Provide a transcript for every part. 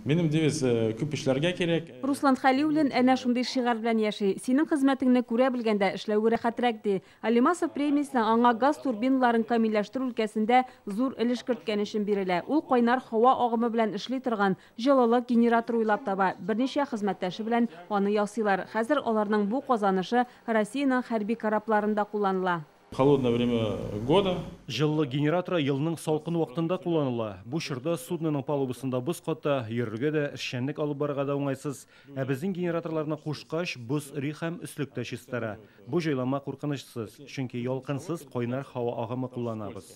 Минем девиз: күп эшләргә кирәк. Руслан Хәлиуллин әнә шундый шигарь белән яши. Синең хезмәтеңне күрә белгәндә эшләве рәхәтрәк, ди. Алимасов премиясе аңа газ турбиналарын камилләштерү өлкәсендә зур өлеш керткән өчен бирелә. Ул кайнар һава агымы белән эшли торган җылылык генераторы уйлап таба. Берничә хезмәттәше белән аны ясыйлар. Хәзер аларның бу казанышы Россиянең хәрби корабларында кулланыла. Холодное время года. Җылылык генераторы елның салкын вакытында кулланыла. Бу чорда судноның палубасында боз ката, йөрергә дә, эшчәнлек алып барырга да уңайсыз. Ә безнең генераторларны кушкач, боз эри һәм өслек тә чистара. Бу җайланма куркынычсыз, чөнки ялкынсыз кайнар һава агымы кулланабыз.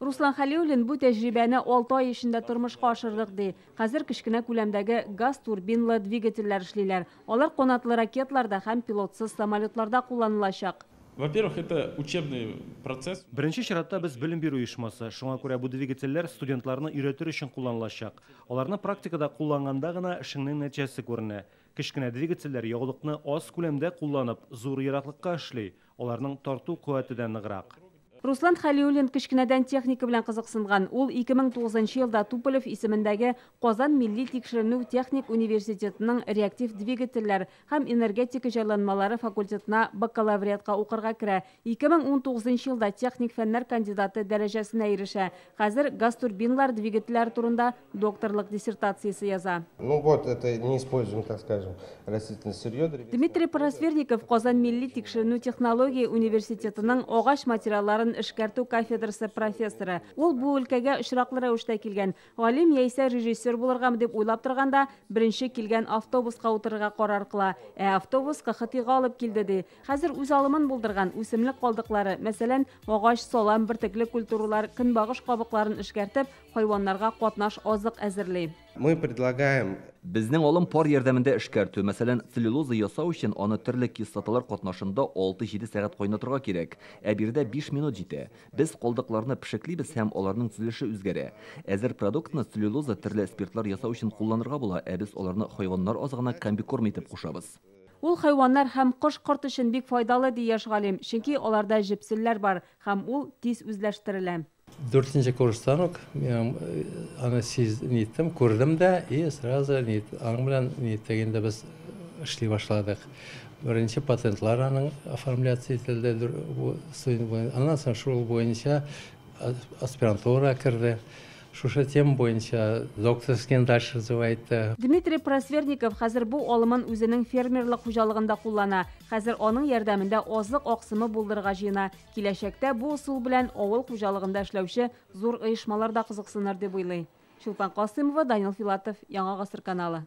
Руслан Хәлиуллин бу тәҗрибәне 6 ай эчендә тормышка ашырдык, ди. Хәзер кечкенә күләмдәге газ турбинлы двигательләр эшлиләр. Алар канатлы ракетларда һәм пилотсыз самолетларда кулланылачак. Во-первых, это учебный процесс. Беренче чиратта без белем бирү оешмасы. Шуңа күрә бу двигательләр студентларны өйрәтер өчен кулланылачак. Аларны практикада кулланганда гына эшеңнең нәтиҗәсе күренә. Кечкенә двигательләр ягулыкны аз күләмдә кулланып, зур ераклыкка эшли. Аларның тарту куәте дә ныграк. Руслан Хәлиуллин кечкенәдән техника белән кызыксынган. Ул 2009 елда Туполев исемендәге Казан милли тикшеренү техник университетының реактив двигательләр һәм энергетика җайланмалары факультетына бакалавриатка укырга керә. 2019 елда техник фәннәр кандидаты дәрәҗәсенә ирешә. Хәзер газ турбиналар двигательләре турында докторлык диссертациясе яза. Ну вот, это не используем, так скажем, растительное сырье. Дмитрий Просверников Казан милли тикшеренү технология университетының агач материалларын эшкәртү кафедрасы профессоры. Ул бу өлкәгә очраклы рәвештә килгән. Галим яисә режиссер булыргамы дип уйлап торганда, беренче килгән автобуска утырырга карар кыла. Ә автобус КХТИга алып килде, ди. Хәзер үз алымын булдырган: үсемлек калдыклары, мәсәлән, агач, салам, бөртекле культуралар, көнбагыш кабыкларын эшкәртеп, хайваннарга катнаш азык әзерли. Мы предлагаем Безнең алым пар ярдәмендә эшкәртү. Мәсәлән, целлюлоза ясау өчен аны төрле кислоталар катнашында 6-7 сәгать кайнатырга кирәк. Ә биредә 5 минут җитә. Без калдыкларны пешеклибез, һәм аларның төзелеше үзгәрә. Әзер продуктны целлюлоза, төрле спиртлар ясау өчен кулланырга була, ә без аларны хайваннар азыгына комбикорм итеп кушабыз. Ул хайваннар һәм кош-корт өчен бик файдалы, ди яшь галим, чөнки аларда җепселләр бар һәм ул тиз үзләштерелә. Дүртенче курстан ук мин аны сиз ниттем, күрдем дә, и сразу нит, аның белән ниттегендә без эшли башладык. Беренче патентлар аның оформляция ителде бу студент буенча. Аннан соң шул буенча аспирантура керде. Шушы тема буенча докторский дальше развивать итте. Дмитрий Просверников хәзер бу алымын үзенең фермерлык хуҗалыгында куллана. Хәзер аның ярдәмендә азык аксымы булдырырга җыена. Киләчәктә бу ысул белән авыл хуҗалыгында эшләүче зур оешмалар да кызыксыныр дип уйлый. Чулпан Касымова, Данил Филатов, Яңа Гасыр каналы.